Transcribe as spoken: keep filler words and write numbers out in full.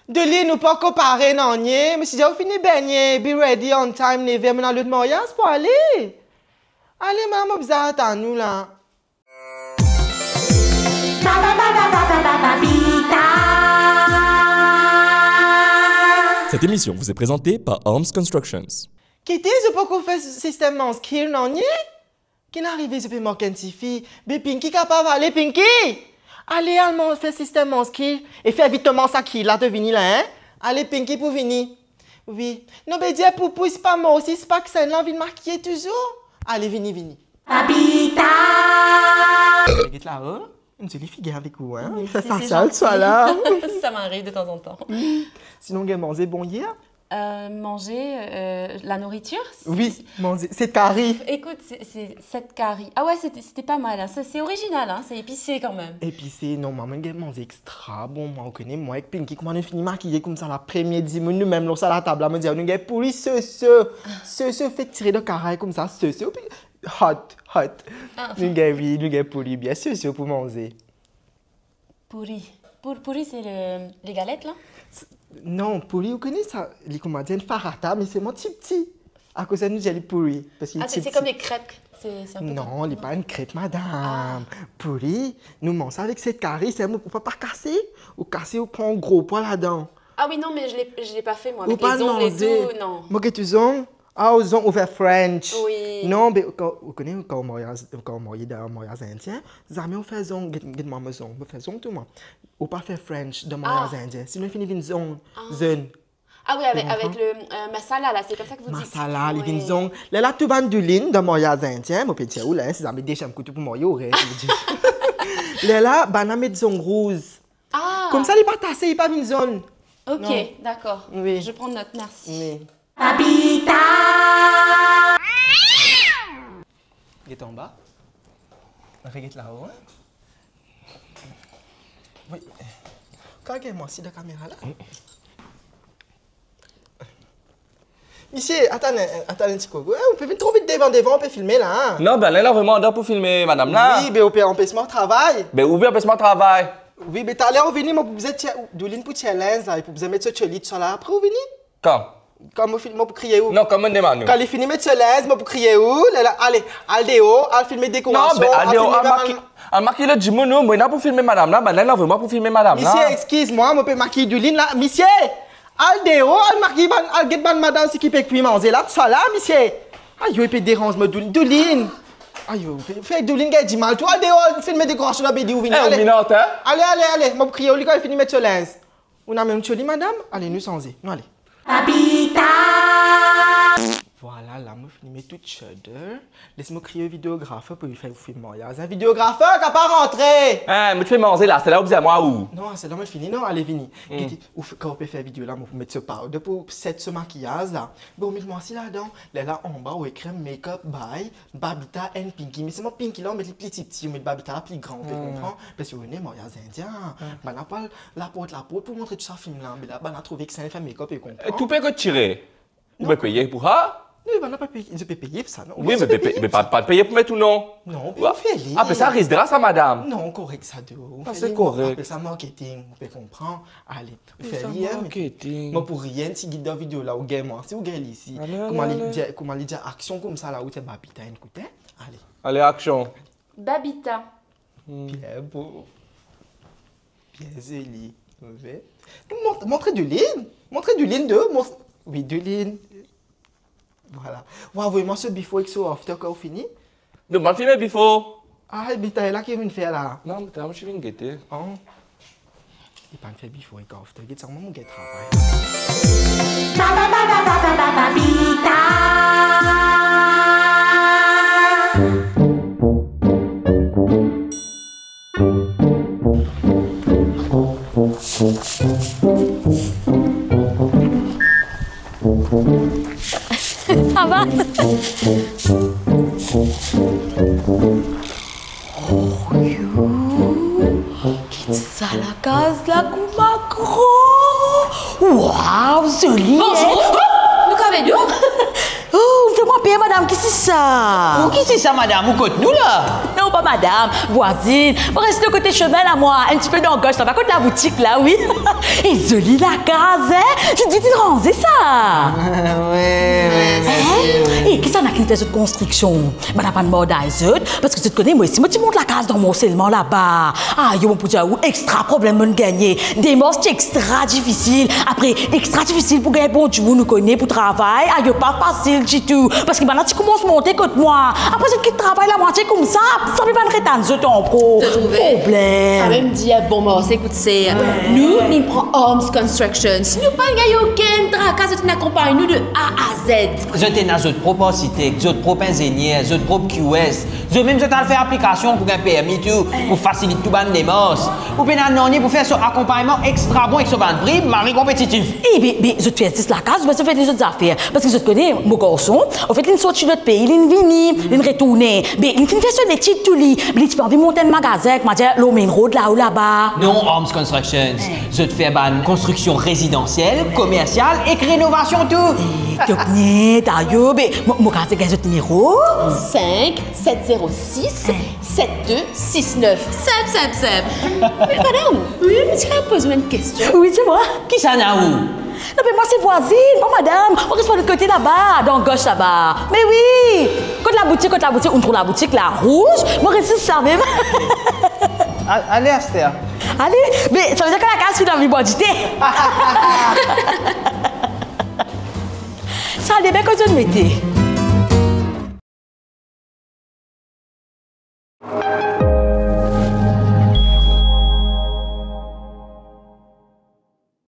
Doulin, ou pankor pare nanye, mo ti dir ou fini begne, be ready on time, neve, mo ena lot maryaz pou ale. Ale, mama, bizin atann ou la. Cette émission vous est présentée par Arms Constructions. Kite, zot pankor fer sistem manz kir nanye? Ki'nn arive, zot pe mank enn tifi? Be Pinky kapav ale, Pinky! Ale, al man-, fer sistem manz kir e fer vit to manz sa kir la, to vini la, hein? Ale, Pinky pou vini. Wi. Non, be dir Poupou, si pa mwa osi, si pa ki sa, la vinn makiye touzour. Ale, vini, vini. Papita! Get la, oh. Enn zoli figir avek ou, hein? Merci, c'est gentil. Fasial, swa la. Ça m'arrive de temps en temps. Sinon, ou gagn manze bon yer? Euh, manger, euh, la nourriture? Wi, manze. Set kari. Écoute, c'est, c'est, cette kari. Ah ouais, c'était, c'était pas mal, hein. Ça, c'est original, hein. C'est épicé quand même. Épicé, non, mwa, mo'nn gagn manze extra bon, mwa, ou kone, mwa ek Pinky, kouma nou fini makiye koumsa, la premie dimoun, nou mem lor sa latab la, mo dir, nou gagn pouli soso, soso fek tire dan karay koumsa, soso, pi hot, hot. Ah. Nou gagn, wi, nou gagn pouli, bien soso pou manze. Pouri. Pour-, pouri, c'est le, les galettes, là? Non, pouli, ou kone sa, li kouma dir enn farata, me selman tipti. Akoz nou dir li pouri, parski... Ah, c'est, c'est tipti. Comme les crêpes. C'est, c'est un peu... Non, li pa enn krep, madam. Ah. Pouli, nou manz avek set kari, selman ou pa, pa kase, ou kase, ou pran gro pwa ladan. Ah oui, non, mais je l'ai, je l'ai pas fait, moi, avec les ongles et tout, non. Ou pa manze. Mo get ou zong, ah, ou zong ou fer French. Oui. Non, be, kan, ou kone, kan ou marye, kan ou marye dan maryaz indien, zame ou fer zong, get, get mwa, mo zong, mo fer zong tou, mwa. Ou pa fer French dan maryaz indien. Ah. Sinon, li fini vinn zong, zen. Ah oui, avec, avec le, euh, masala, là, c'est comme ça que vous dites. Masala, li vinn zong. Lerla tou bann doulin dan maryaz indien, mo pe dir ou la, hein, si zame deziem kou ou pou marye, ou reve, mo dir. Lerla, bann la met zong rouz. Ah. Koumsa, li pa tase, li pa vinn zone. Ok, d'accord. Non. Oui. Je prends note, merci. Oui. Papita! Get anba. Reget lao, hein. Wi. Kapav gagn mwa si dan kamera la? Misie, atann, atann enn ti kou. Eh, ou pe vinn tro vit devan, devan, ou pe filme la, hein. Non, be, ale, la, vremem, andan pou filme madam la. Wi, be, ou pe anpes mwa travay. Be, ou pe anpes mwa travay. Wi, be, taler ou vini, mo pou bizin tir, Doulin pou tir linz la, e pou bizin met so tcholi, sa la, apre ou vini. Kan? Kan mo fini, mo pou kriye ou. Non, kan mo demann ou. Kan li fini met so linz, mo pou kriye ou. Lerla, ale, al deor, al filme dekorasion, non, be, al deor, al filme al maki-, al makiy lot dimoun, non, mwa la pou filme madam la, bann la, non, vremem pou filme madam la. Misie, exkiz mwa, mo pe makiy Doulin la. Misie, al deor, al makiy bann, al get bann madam si ki pe kwi manze la, sa la, misie. Ayo, li pe deranz mo, Doulin, Doulin. Ayo, fer, fer Doulin gagn dimal. Tou al deor, al filme dekorasion la, be li ou vini. Eh, ale. Ou minant, hein? Ale, ale, ale, mo pou kriye ou, li kan li fini met so linz. Ou ena mem tcholi, madam? Ale, nou sanze. Nou ale. Papita! Vwala, la mo fini met tou shudder. Les mo kriye videografer pou li fer film maryaz. Hein, videografer, kapav rantre! Hein, mo ti pe manze la, se la ou bizin mwa ou? Non, se la mo fini, non, ale vini. Hmm. Gete, ou f-, kan ou pe fer video la, mo pou met so powder pou set so makiyaz la. Bon, met mwa si ladan. Lerla anba, ou ekrir makeup by Babita and Pinky. Me selman Pinky la, ou met li pli tipti, ou met Babita la pli gran, ou pe konpran? Parski ou kone maryaz indien, bann la pou al laport, laport pou montre tou sa film la. Me la, bann la trouve ki sa inn fer makeup, ou konpran? E tou pe kot tire? Ou pe peye pou sa? Non, bann la pa peye, zot pe peye pou sa, non? Wi, me zot pe peye, me pa, pa peye pou met ou non. Non, pe fer li. Ah, be sa ris dra sa, madam. Non, korek sa, de ou. Ah, se korek. Apel sa marketing, ou pe konpran? Ale. Fer li, hein, marketing. Mo pou riye, ti git dan video la, ou gagn mwa si ou gagn li isi. Ale, ale, ale. Kouma li dir, kouma li dir aksion koumsa la, ou dir Babita, enn kout, hein. Ale. Ale, aksion. Babita. Hmm. Bien beau. Bien zoli. Move. Mont-, montre Doulin. Montre Doulin de, mont-, wi, Doulin. Vwala. Ou avoy mwa so before ek so after kan ou fini? Non, pa filme before. Ah, e be taler la ki vinn fer la? Non, me taler mo ti vinn gete. Ah. Li pa fer before ek after. Get sa, mo gagn travay. Ba, ba, ba, ba, ba, ba, ba, ba, pita. Sa va? Oh, yo! Get sa lakaz la kouma gran! Waw, zoli, hein? Bonjour! Nou kapav ed ou? Oh, ou fer mwa per, madam, ki si sa? Ou ki si sa, madam? Ou kot nou la? Non, Bon, madam, vwazinn, mo res lor kote sime la, mwa, enn tipe dan gos laba, kot laboutik la, wi. E zoli lakaz, hein? Ti, ti, ti ranze sa. Wi, wi, wi, wi. E kisannla ki'nn fer zot konstriksion? Bann la pa'nn mard ar zot, parski zot kone, mwa osi, mo ti mont lakaz dan Mont Salman laba. Ayo, mo pou dir ou, extra problem mo'nn gagne. Demars ti extra difisil. Apre, extra difisil pou gagn bon dimoun, ou kone, pou travay. Ayo, pa fasil ditou. Parski bann la ti koumans monte kot mwa. Apre, zot kit travay lamwatie koumsa, sa pe bann retann zot ankor. To trouve? Problem. Samem dir bon marse kout ser. Nou, nou pran Arms Construction. Si nou pa'nn gagn okenn traka, zot inn akonpagn nou de A a Z. Zot ena zot prop arsitek, zot prop inzenier, zot prop Q S. Zot mem zot al fer aplikasion pou gagn permi tou, pou fasilit tou bann demars. Ou pena nanye pou fer so akonpagnman extra bon ek so bann pri, mari konpetitif. E be, be, zot fer zis lakaz, be zot fer lezot zafer. Parski zot kone, mo garson, anfet, li'nn sorti lot pei, li'nn vini, li'nn retourne. Be, li'nn finn fer so letid tou li. Be, li ti pe anvi mont enn magazin, kouma dir, lor main road la ou laba. Non, Arms Constructions. Zot fer bann konstriksion rezidansiel, komersial ek renovasion tou. E, tok net, ayo, be, mo, mo kapav gagn zot nimero? Cinq sept zéro six sept deux six neuf. Simp, simp, simp. Me madam, wi, mo ti kapav poz ou enn kestion? Wi, dir mwa. Kisannla ou? Non, me mwa se vwazinn, pa madam. Mo res par lot kote laba, dan gos laba. Me wi. Kot laboutik, kot laboutik, ou'nn trouv laboutik la, rouz. Mo res zis la mem. A-, ale, aster. Ale, me sa vedir ki lakaz finn anvi bwar dite. Sa ale bien kot zot mete.